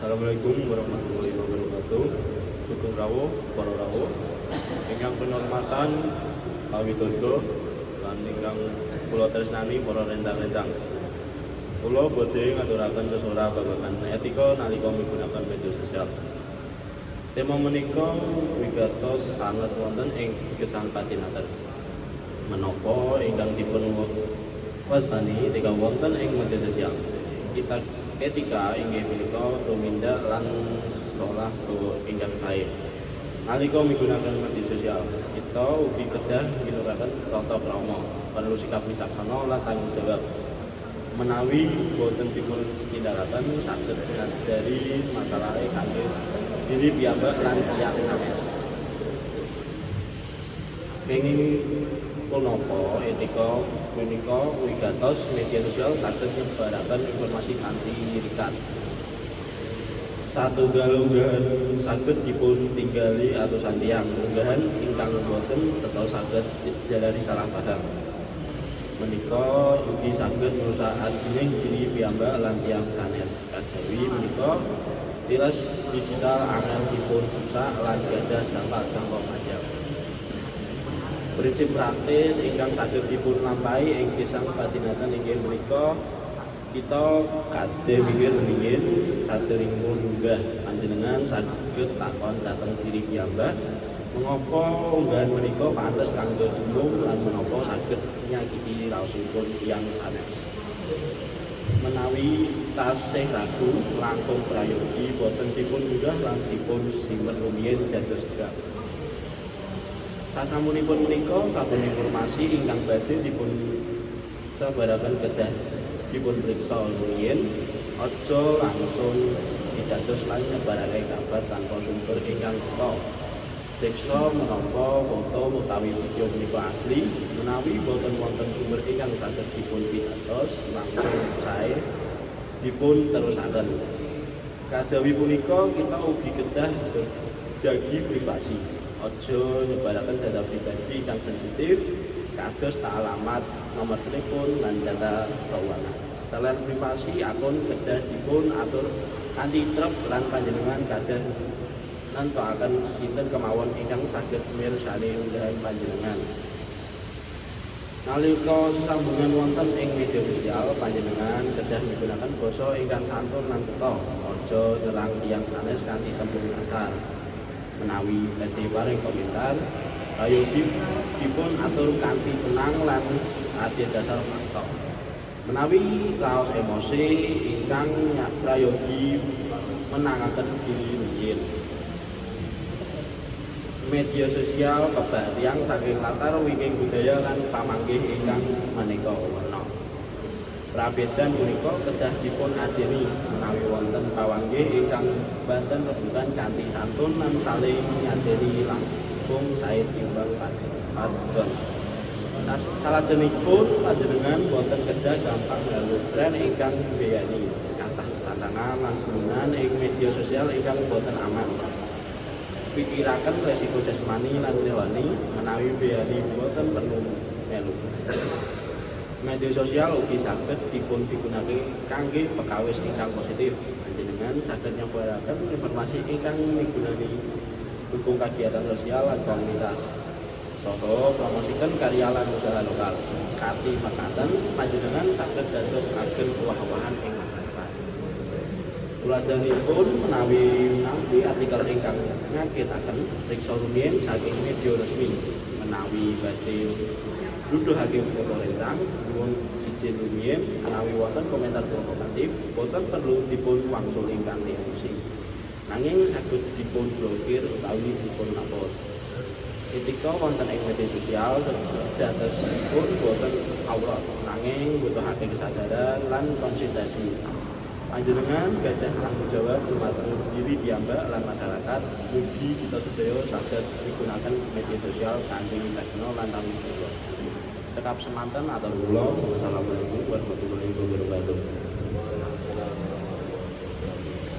Assalamualaikum warahmatullahi wabarakatuh. Sugeng rawuh para rawuh. Ingkang penghormatan Pak Widodo lan ingkang kula tresnani para rencang-rencang. Kula badhe ngaturaken sesora babagan etika nalika menggunakan media sosial. Tema menika wigatos sanget wonten ing gesang padinatan. Menapa ingkang dipun wastani etika wonten ing media sosial? Kita etika inggih punika tumindak lan solah ingkang sae. Nalika menggunakan media sosial, kita ugi kedah ginakaken tata krama, perlu sikap wicaksana lan tanggung jawab. Menawi boten dipun tindakaken, saged ngajari masalah kangge diri piyambak lan tiyang sanes. Kenging punapa etika punika wigatos? Media sosial saged nyebaraken informasi kanthi rikat. Satunggal unggahan saged dipun tinggali atusan tiyang. Unggahan ingkang boten cetha saged njalari salah paham. Menika ugi saged ngrusak ajining diri piyambak lan tiyang sanes. Kajawi menika, tilas digital angel dipun rusak lan gadah dampak jangka panjang. Prinsip praktis ingkang saged dipun lampahi ing gesang padinatan inggih menika: kita kadhe mikir rumiyin saderengipun unggah. Panjenengan saged takon dhateng diri piyambak menapa unggahan menika pantes kangge umum lan menapa saged nyakiti raosipun tiyang sanes. Menawi tasih ragu, langkung prayogi boten dipun unggah lan dipun simpen rumiyin dados draft. Sasampunipun menika, saben informasi ingkang badhe dipun sebaraken kedah dipun priksa rumiyin. Aja langsung pidados lan nyebarake kabar tanpa sumber ingkang cetha. Priksa menapa foto utawi video punika asli. Menawi boten wonten sumber ingkang saged dipun pitados, langsung sae dipun terusaken. Kajawi punika, kita ugi kedah jagi privasi. Aja nyebaraken data pribadi kang sensitif kados alamat, nomor telepon, lan data keuangan. Setelan privasi akun kedah dipun atur kanthi trep lan panjenengan kedah nentokaken sinten kemawon ingkang saged mirsani unggahan panjenengan. Nalika sesambungan wonten ing media sosial, panjenengan kedah menggunakan basa ingkang santun lan cetha. Aja nyerang tiyang sanes kanthi tembung kasar. Menawi badhe paring komentar, prayogi dipun atur kanthi tenang lan adhedhasar fakta. Menawi raos emosi, ingkang prayogi menangaken diri rumiyin. Media sosial kebak tiyang saking latar wingking budaya lan pamanggih ingkang maneka werna. Prabedan punika kedah dipun ajeni. Menawi wonten pawanggih ingkang banten, rembugan kanthi santun lan saling ngajeni langkung sae timbang padon. Salajengipun, panjenengan boten kedah gampang melu tren ingkang mbeyani. Kathah tantangan lan gunungan ing media sosial ingkang boten aman. Pikiraken resiko jasmani lan rohani menawi mbeyani boten perlu melu. Media sosial ugi saged dipun pigunakaken kangge pekawis ingkang positif. Panjenengan saged nyebaraken informasi ingkang migunani, dukung kagiatan sosial lan komunitas, saha promosiken karya lan usaha lokal. Kanthi mekaten, panjenengan saged dados agen owah-owahan ing masyarakat. Tuladhanipun, menawi nampi artikel ingkang ngagetaken, priksa rumiyin saking media resmi. Menawi badhe nuduhake foto rencang, nyuwun izin rumiyin. Menawi wonten komentar provokatif, boten perlu dipun wangsuli kanthi emosi. Nanging saged dipun blokir utawi dipun lapor. Etika wonten ing media sosial sejatosipun boten awrat, nanging mbutuhake kesadaran lan konsistensi. Panjenengan gadah tanggung jawab dumateng diri piyambak lan masyarakat. Mugi kita sedaya saged migunaken media sosial kanthi wicaksana lan tanggung jawab. Cekap semanten atur kula. Wassalamualaikum warahmatullahi wabarakatuh.